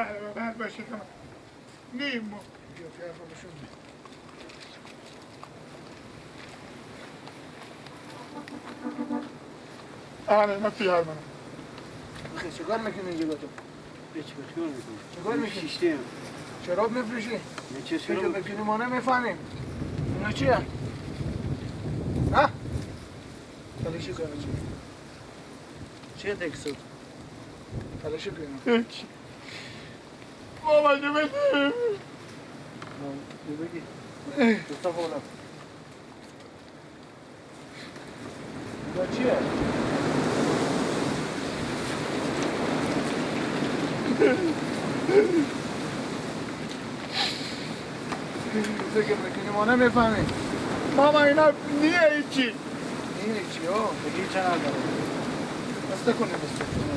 بله بله باشه کما نیم ما آره من پیار منم. بخیر چیکار میکنی اینجا تو؟ چیکار میکنی؟ چیکار میکنی؟ شیشتیم. شراب میفروشی؟ نه چه شراب؟ میکنی ما نمیفهمیم. اینا چیه؟ ها؟ تلاشی کنی چی؟ چیه تکسود؟ تلاشی کنی. بابا جو بده. بگی. دوستا خودم. اینا چیه؟ تو که میکنی ما نمیفهمیم. ماما اینا نیه هیچی. نیه هیچی ها. بگی چند داره. بسته کنه بسته کنه.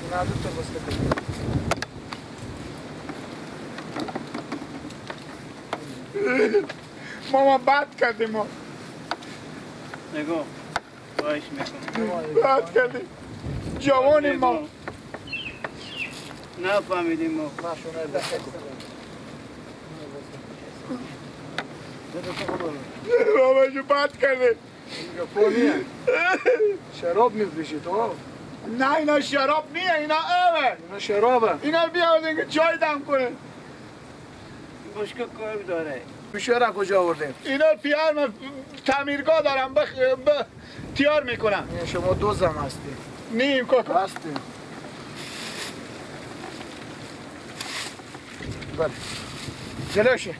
چون عدد تو بسته کنه. ماما بد کردیم ما. نگاه. خواهش میکنم. بد کردیم. جوانیم ما. نفهمیدیم ما. بابا جو بد کرده. شراب میفروشی تو؟ نه اینا شراب نیه، اینا آبه. اینا شرابه. اینا بیاوردین که چای دم کنه. باشگاه کار داره. بیشتر کجا آوردیم؟ اینا پیار من تعمیرگاه دارم تیار میکنم. شما دوزم هستی. نیم کاکا. هستی. بله. جلوشی.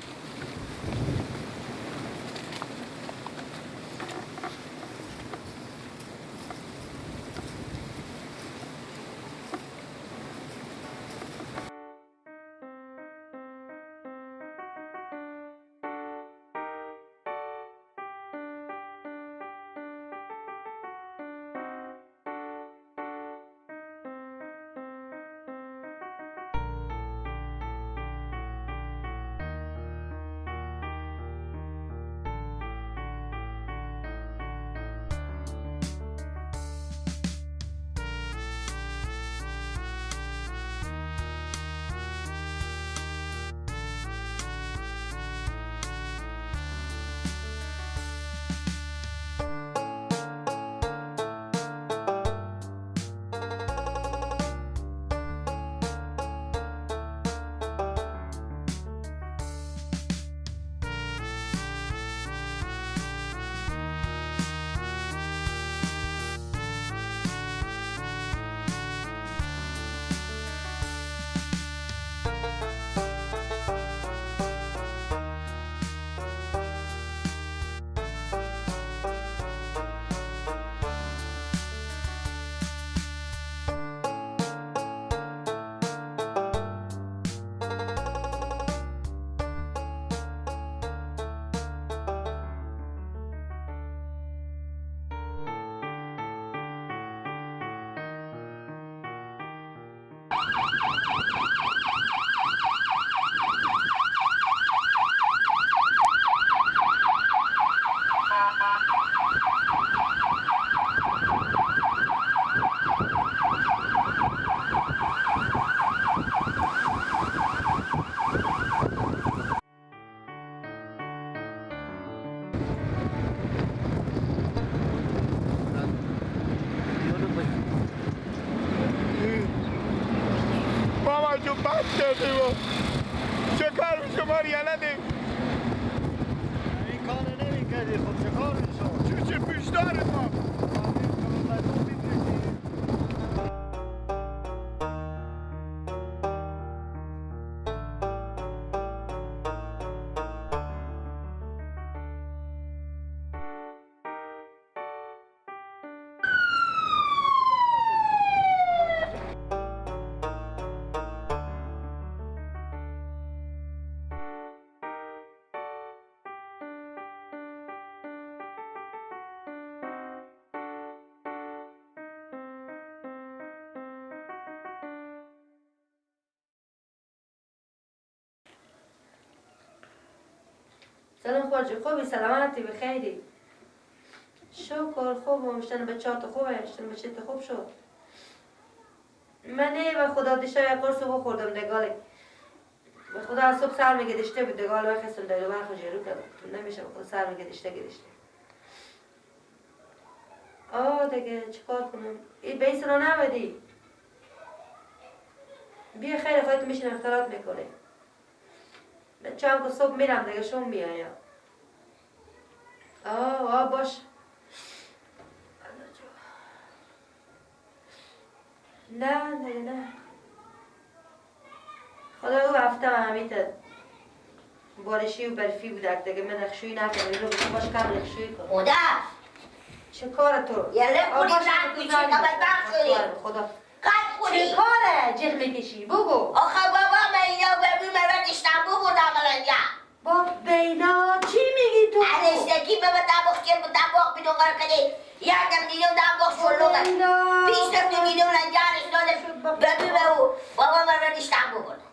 چه کار میشه ما ریاله دیم؟ این کار نمیکردی، خب چه کار میشه؟ چه پیش دارید ما؟ سلام خورجی، خوبی؟ سلامتی؟ بخیری؟ شکر خوبم. شتن بچه‌ات خوبه؟ شتن بچه‌ت خوب شد؟ من نه به خدا دیشب یک قرص بخوردم دگاله. به خدا از صبح سر میگه دشته بود دگاله وقت خستم دایره برخو جلو کردم. نمیشه به خدا سر میگه دشته گرشته. آه دیگه چیکار کنم؟ این بیس رو نبدی. بیا خیر خودت میشین اختلاط میکنه. من چند که صبح میرم دیگه شم میایم. آه آه باش. نه نه نه خدا او هفته من همیت بارشی و برفی بود دیگه من رخشویی نکنم اینو باش کم رخشویی کنم. خدا چه کار تو؟ یه خوری زن کوچی بدبخت شدی. خدا قد خوری چه کاره جغ میکشی بگو. آخه بابا من اینا ببین من اشتباه بردم الان. با بینا چی میگی تو؟ ارشتکی بابا دباغ که دباغ بیدون قرار کردی یادم دیدم دباغ شلوغه پیش رفتم دیدم لنجرش دادم ببین به او بابا من را اشتباه بردم.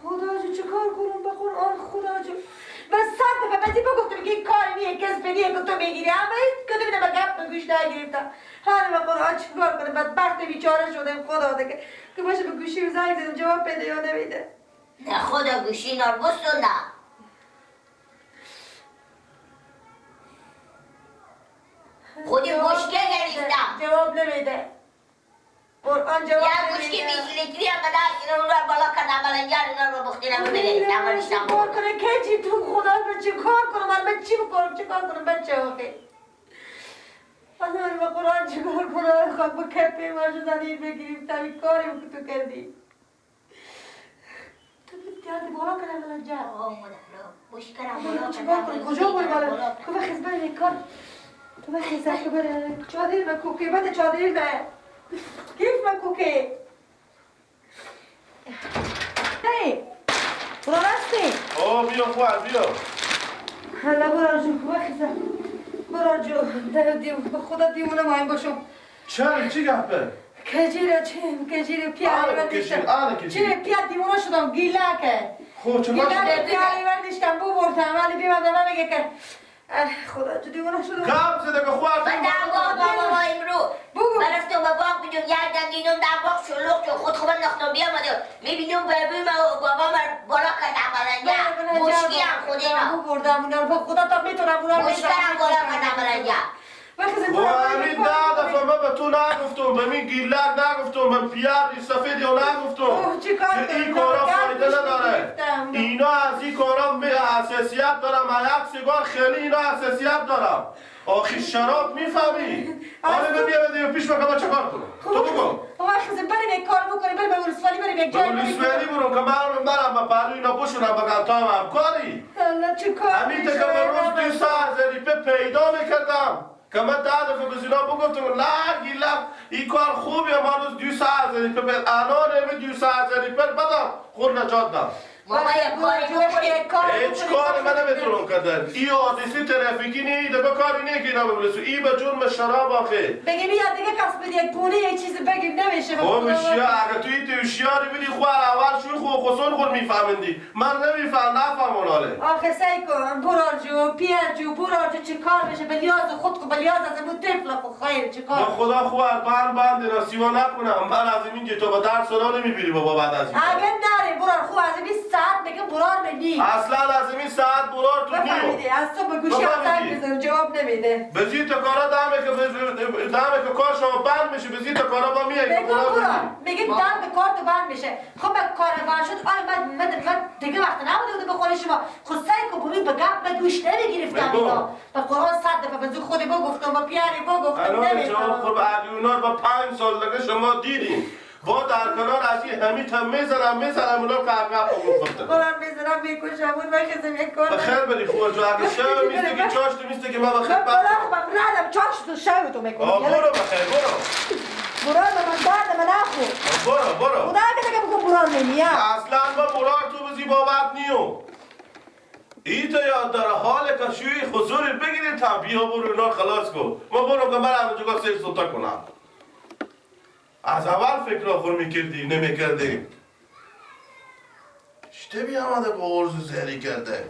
خدا جو چه کار کنم به قرآن خدا جو من صد دفعه بزی بگفتم که این کاری نیه کسب نیه که تو میگیری همه کدوم اینه به گپ به گوش نگرفتم. هر به قرآن چه کار کنم بدبخت بیچاره شدم خدا دیگه که باشه به گوشی زنگ زدم جواب بده یا نمیده. نه خدا گوشی نار بستون نه. خودی مشکل گرفتم. جواب نمیده. قرآن جواب نمیده. یه مشکل 20 لیتری هم به دست اینا رو بالا کردم بلنجر اینا رو بختینم بگرفتم و نشتم. چه کار کنه کجی تو خدا من چه کار کنم من چی بکنم چه کار کنم بچه آخه من به قرآن چه کار کنم خاک با کپی ماشو زنیر بگیریم تمی کاری که تو کردی تو بیتی بالا کردم بلنجر. آه مادر مشکلم بالا چه کار کنم کجا بری بالا که بخیز بری کار تو بخیز که بری چادر من کوکه بده چادر من کیف من کوکه هی برو راستی. آه بیا خوار بیا. هلا برو جو بخیز برو جو به خدا دیوونه مایم باشم. چرا چی گپه؟ کجیره چه کجیره پیاله برداشتم چه پیاله دیوونه شدم گیله که خب چه گیله پیاله برداشتم ببردم ولی بیمدم من میگه که خدا جو دیوونه شدم. گپ زده که خوار من در باغ بابا امرو من رفتم به باغ بیدم یردم دیدم در باغ شلوغ شد خود خوبم نختم بیامده میبینم ببین بابا من بالا کردم بلنجه مشکی هم خود اینا ببردم اونا رو خدا تا میتونم اونا رو مشکل هم بالا کردم بلنجه. همین 10 دفعه من به تو نگفتم به می گیلک نگفتم به پیار سفید یا نگفتم که این کارا فایده نداره. اینا از این کارا حساسیت دارم. من یک سیگار خیلی اینا حساسیت دارم. آخی شراب میفهمی؟ آره بیا بده پیش بکن من چه کار کنم؟ تو بگو. وقتی بریم یک کار بکنیم بریم به ولسوالی بریم یک جای بریم. به ولسوالی برو که من برم به پهلو اینا بشونم بگم تا هم همکاری. الله چه کار همین که من روز 2 ساعت ظریفه پیدا میکردم که من 10 دفعه به اینا بگفتم لا گیلا این کار خوبه ما روز 2 ساعت ظریفه الان همین 2 ساعت ظریفه بدم خود نجات دم. بابا یک کاری هیچ کاری من نمیتونم کردن. این حادثه ترافیکی نیه دیگه کاری نیه که اینا ببرسو. این به جرم شراب آخه. بگیم یا دیگه کس بده یک پونه یک چیز بگیم نمیشه. خب هوشیار اگه توی تو هوشیاری بودی خو اول شوی خو خسون خود میفهمیدی. من نمیفهم نفهم اوناله. آخه سعی کن برار جو پیر جو برار جو چه کار بشه به لیاز خود کو به لیاز از اون طفل خو خیر چه کار. با خدا خوار بند بند را سیوا نکنم. من از این که تو با درس رو نمیبینی بابا بعد از این. اگه نری برار خو از این ساعت میگم برار منی. اصلا از این ساعت برار تو نیو. از تو به گوشی زنگ میزنم جواب نمیده. به زیر کارا دمه که دمه که کار شما بند میشه به زیر کارا با میای. میگم برار میگه دم کار تو بند میشه. خب کار بند شد آره من دیگه وقت نبوده به قول شما. خب سعی کن ببین به گپ به گوش نمیگرفتم اینا. به قرآن 100 دفعه به زور خودی بگفتم با پیاری بگفتم نمیفهمم. خب علی با 5 سال دیگه شما دیدین. با در کنار از این همی تا میزنم اونا قرقب بگفتم. قرآن میزنم میکشم اون بخیزم یک کار. بخیر بری خوب جو اگه شب میسته که چاشت میسته که من بخیر بر. من ردم چاشت تو شب تو میکنم. برو بخیر برو. برو من درد من نخور. برو برو. خدا اگه دیگه بگم برو نمیام. اصلا با برار تو بزی باور نیو. ای تا یاد داره حال کشوی خصوری بگیریم تا بیا برو اینا خلاص کن. ما برو که من همونجا سیر سلطه کنم. از اول فکر آخر میکردی نمیکردی. اشته بیامده با عرض زهری کرده.